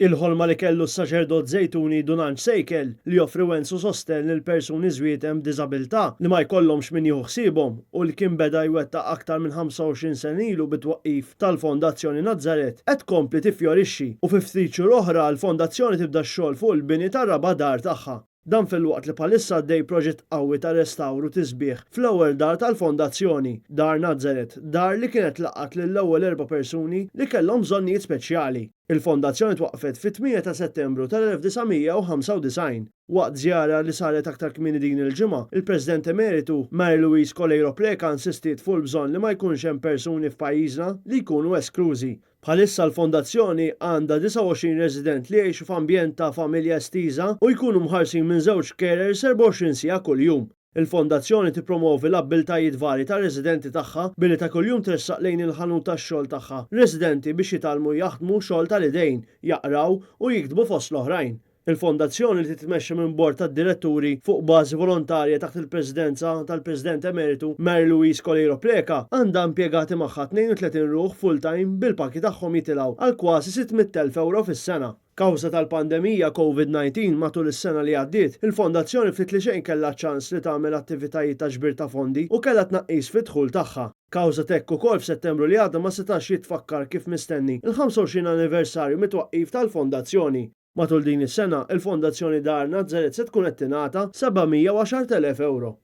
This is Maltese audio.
Il-ħolma li kellu s-saċerdot Żejtuni Dun Anġ Sejkel li joffri wens u sostenn lil persuni żwietem b'diżabilità li ma jkollhomx min jieħu ħsiebhom u li kien beda jwettaq aktar minn 25 sena ilu bit-twaqqif tal-Fondazzjoni Nazareth qed tkompli tiffjorixxi u fi ftit xhur oħra l-Fondazzjoni tibda x-xogħol fuq il-bini tar-raba' dar tagħha. Dan filwaqt li bħalissa għaddej proġett qawwi ta' restawr u tisbiħ fl-ewwel dar tal-Fondazzjoni, Dar Nazareth, dar li kienet laqgħet lill-ewwel erba' persuni li kellhom bżonnijiet speċjali. Il-Fondazzjoni twaqqfet fit-8 ta' Settembru tal-1995. Waqt żjara li saret aktar kmieni din il-ġimgħa, il-President Emeritu Mary Louise Coleiro Preca insistiet fuq il-bżonn li ma jkunx hemm persuni f'pajjiżna li jkunu esklużi. Bħalissa l-Fondazzjoni għandha 29 resident li jgħixu f'ambjent ta' familja estiża u jkunu mħarsin minn żewġ carers 24 siegħa kuljum. Il-Fondazzjoni tippromovi l-abbiltajiet varji tar-residenti tagħha billi ta' kuljum tressaq lejn il-ħanut tax-xogħol tagħha residenti biex jitgħallmu jaħdmu xogħol tal-idejn, jaqraw u jiktbu fost l-oħrajn. Il-Fondazzjoni li titmexxa minn Bord tad-Diretturi fuq bażi volontarja taħt il-Presidenza tal-President Emeritu Mary Louise Coleiro Preca għandha impjegati magħha 32 ruħ full-time bil-pagi tagħhom jitilgħu għal kważi 600,000 ewro fis-sena. Kawża tal-pandemija Covid-19 matul is-sena li għaddiet, il-Fondazzjoni ftit li xejn kellha ċ-ċans li tagħmel attivitajiet ta' ġbir ta' fondi u kellha tnaqqis fid-dħul tagħha. Kawża t'hekk ukoll f'Settembru li għadda ma setax jitfakkar kif mistenni il-25 anniversarju mit-twaqqif tal-Fondazzjoni. Matul din is-sena, il-Fondazzjoni Dar Nazareth se tkun qed tingħata 710,000 ewro.